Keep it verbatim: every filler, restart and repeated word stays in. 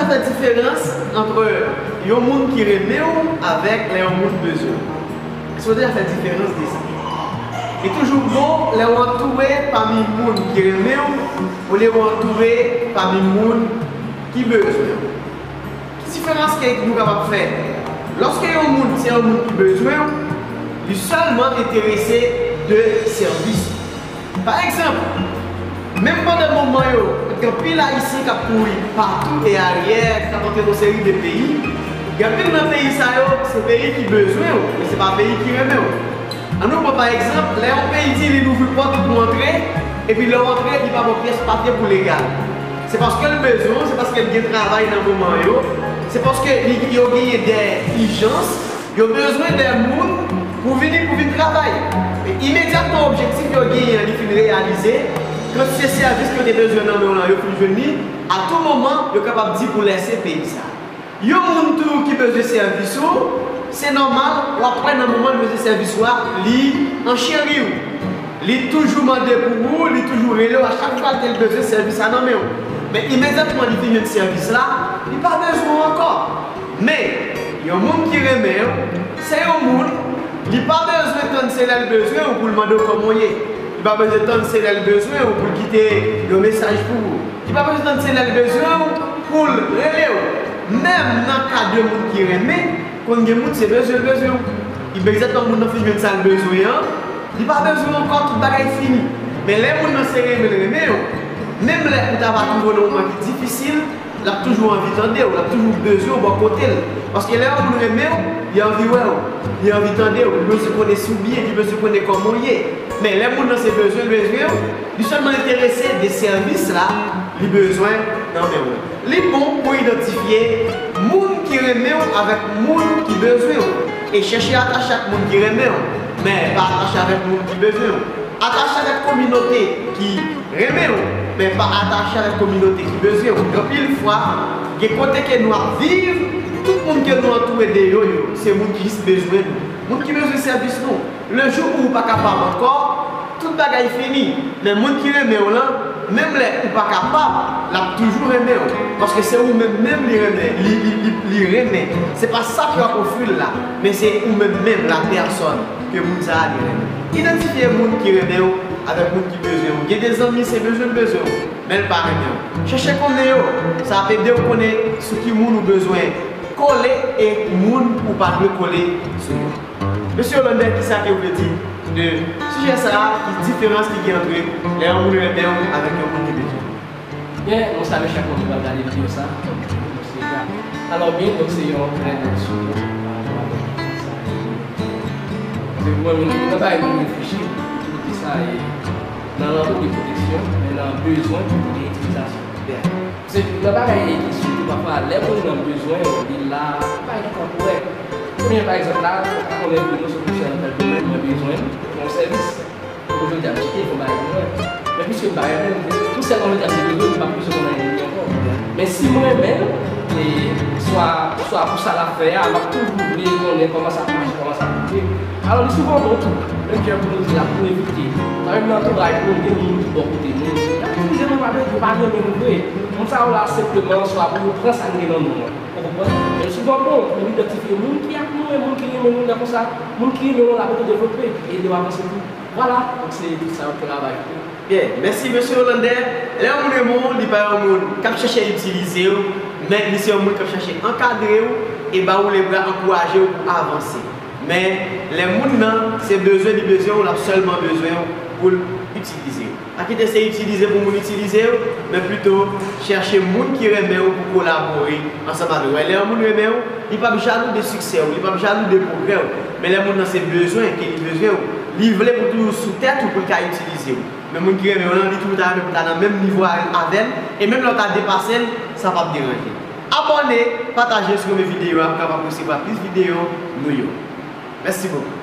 Sa fè diferans ant yon moun ki renmen w avèk lè yon moun bezwen w. Èske w deja fè diferans de sa? Li toujou bon lè w antoure pami moun ki renmen w olye w antoure pami moun ki bezwen w. Ki diferans ke nou kapab fè? Lòske yon moun se yon moun ki bezwen w, li sèlman enterese de sèvis ou. Pa egzanp, menm pandan moman yo, gen anpil Ayisyen k ap kouri patou e aryè, k ap antre nan seri de peyi, gen anpil nan peyi sa yo, se peyi ki bezwen w, men se pa peyi ki renmen w. Ann nou pran pa egzanp, lè yon peyi di li louvri pòt ou pou w antre, epi lè w antre, li pa ba w pyès papye pou legal. Se paske l bezwen w, se paske l gen travay nan moman yo, se paske li, yo genyen de ijans, yo bezwen de moun pou vini, pou vin travay. E imedyatman objektif yo genyen an, li fin reyalize, kantite sèvis yo te bezwen nan men w lan, yo fin jwenn li, a tou moman, yo kapab di pou lèse peyi sa. Yon moun tou ki bezwen sèvis ou, se nòmal, w ap wè nan moman l bezwen sèvis ou a, li ancheri w. Li toujou mande pou ou, li toujou rele w a chak fwa ke l bezwen sèvis la nan men w. Men imedyatman li fin jwenn sèvis la, li pa bezwen w ankò. Men, yon moun ki renmen w, se yon moun, li pa bezwen tann se lè l bezwen w pou l mande w kòman w ye. Li pa bezwen tann se lè l bezwen w pou l kite yon mesaj pou ou. Li pa bezwen tann se lè l bezwen w pou l rele w. Menm nan ka de moun ki renmen, konn gen moun se bezwen l bezwen w. Li bezwen tann moun nan fin jwenn sa l bezwen an, li pa bezwen w ankò, tout bagay fini. Men lè moun nan se renmen l renmen w, menm lè ou ta va twouve w nan moman ki difisil, l ap toujou anvi tande w, l ap toujou bezwen w bò kote l. Paske lè yon moun renmen w, li anvi wè w, li anvi tande w, li bezwen konnen si w byen, li bezwen konnen kòman w ye. Men lè moun nan se bezwen l bezwen w, li sèlman enterese de sèvis la li bezwen nan men w. Li bon pou idantifye moun ki renmen w avèk moun ki bezwen w. E chèche atache ak moun ki renmen w, men pa atache avèk moun ki bezwen w. Atache avèk kominote ki renmen w, men pa atache avèk kominote ki bezwen w. Anpil fwa, gen kote ke nou ap viv, tout moun ke nou antoure de yo, yo, se moun ki jis bezwen nou. Moun ki bezwen sèvis nou. Le jou ou pa kapab ankò, tout bagay fini. Men moun ki renmen w lan, menm lè ou pa kapab, l ap toujou renmen w. Paske se ou menm menm li renmen, li, li, li, li renmen. Se pa sa ke w ap ofri l la, men se ou menm menm, la pèsòn, ke moun sa a li renmen. Idantifye moun ki renmen w avèk moun ki bezwen w. Gen de zanmi se bezwen l bezwen w, men l pa renmen w. Chèche konnen yo, sa ap ede w konnen sou ki moun ou bezwen kole e moun ou pa dwe kole sou yo. Mesye Hollander, kisa ke w vle di de sijè sa a, ki diferans ki gen ant lè yon moun renmen w avèk yon moun ki bezwen w? Byen, mwen salye chak moun ki pral gade videyo sa. Donk, mwen se Jacques. Alò, byen, donk se yon trè bèl sijè. Se pou mwen menm, nan bagay mwen reflechi, pou di sa, e nan lanmou gen pwoteksyon, men nan bezwen, gen itilizasyon. Byen. Se nan bagay e ki sitou pafwa, lè moun nan bezwen w, li la, bagay ki tanporè. Premye, pa egzanp, la, ou ka konnen pou nou, se pou fè nan tèl domèn, mwen bezwen l pou yon sèvis. Pou jodi a, m cheke, fò bagay pou mwen. Men piske m pa renmen l, tou sèlman jodi a, se bezwen, m pa bezwen konn anyen de li ankò. Men si m renmen l, e swa, swa pou sa l ap fè a, m ap toujou vle konnen kòman sa ap mache, kòman sa ap bouje. Alò, li souvan bon tou, menm jan pou nou di la, pou evite. Sa menm nan antouraj nou, gen moun ki bò kote nou, y ap itilize nou pa, yo pa renmen nou vre. Moun sa yo la senpleman swa pou yo pran sa n gen nan nou an. Ou konprann? Men souvan bon pou nou idantifye moun ki ak nou e moun ki renmen nou, lè konsa, moun ki renmen w lan, l ap ede w devlope, e ede w avanse tou. Vwala, donk se tout sa yo travay pou. Byen, mèsi, mesye Hollander. Lè yon moun renmen w, li pa yon moun k ap chèche itilize w, men li se yon moun k ap chèche ankadre w e ba w lebra, ankouraje w pou avanse. Men, lè moun nan se bezwen li bezwen w, l ap sèlman bezwen w pou l itilize w. Pa kite se itilize pou moun itilize w, men pito chèche moun ki renmen w pou kolabore ansanm avè w. Lè yon moun renmen w, li p ap jalou de siksè w, li p ap jalou de pwogrè w. Men lè moun nan se bezwen ke li bezwen w, li vle pou toujou sou tèt ou pou l ka itilize w. Men moun ki renmen w lan, li toujou ta renmen pou ta nan menm nivo a, avè l, e menm lè w ta depase l, sa p ap deranje l. Abòne, pataje sou renmen videyo a pou kapab resevwa plis videyo nou yo. Mèsi bokou.